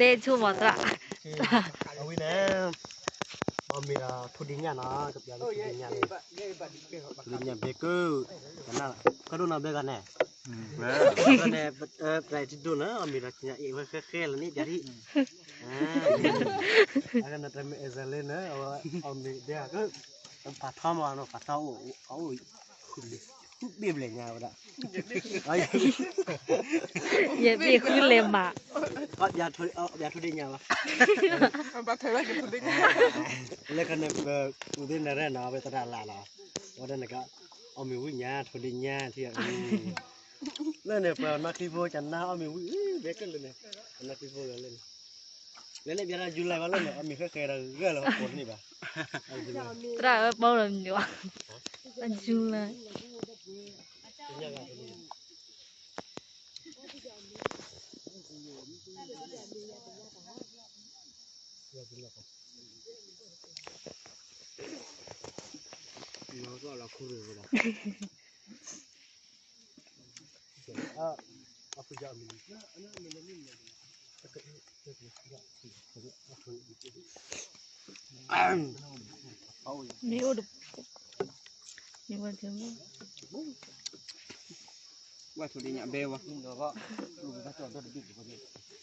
ဒဲဆိမၤသရၣ်, အဝဲန့ၣ် အီၣ်မ့ၤဒီးထိၣ်ဒ့ၣ်ညၣ်နီၤ, ကပျးလၢထိၣ်ဒ့ၣ်ညၣ်လံ, ထိၣ်ဒ့ၣ်ညၣ်ဘဲကုၢ်, ကနၣ်, ကဒိၣ်နီၤဘဲဂၤန့ၣ်, န့ၣ်, ပျဲထံဒိၣ်န့ၣ် အီၣ်မ့ၤဒီးညၣ်အ့ၣ်ဝဲဃဲဃဲလီၤန့ၣ် ပျဲထံ, အကနၣ်တမ့ၢ်အဲၣ်စၢၤလၢန့ၣ် အီၣ်မ့ၤဒဲက ဖးထီမးနီၤ, ဖးထီအိၣ်, အိၣ်, ဃုဘ့ၣ်ဘျဲၣ်ညါဝဲဒၣ်, ယဘ့ၣ်ဃုလဲၤမး, ပျးထိၣ်ဒ့ၣ်ညၣ်ဘၣ်, လၢခါန့ၣ် ပကူၣ်သ့ၣ်နရဲၣ်နီၤ အဝဲသရၣ်လၢ်လီၤ, ဝဲဒၣ်န့ၣ်က အီၣ်မ့ၤဝံၣ်ညါထိၣ်ဒ့ၣ်ညါထံ, လၢန့ၣ် ပနီၢ်ခံဖိကနၣ်အီၣ်မ့ၤဝံၣ် ဘဲကၢၢ်လၢန့ၣ်, ပနီၢ်ခံဖိလၢန့ၣ်, လဲၤလဲၤပျးတၢ်ယူလဲၤဘၣ်လၢန့ၣ် အီၣ်မ့ၤဃဲဃဲဒီးဂၢၢ်လီၤပိာ်န့ၢ်ဘၣ်, သရၣ်ဝဲပီလီၤမ့ၤဝဲ, အယူလဲၤ မ့ၢ်အိၣ်တ, မ့ၢ်ဝဲ, ဝဲထိၣ်ဒ့ၣ်ညၣ်ဘဲဝဲ, ဘၣ်ကၠီၣ်ဒီတဘ့ၣ်တဘ့ၣ်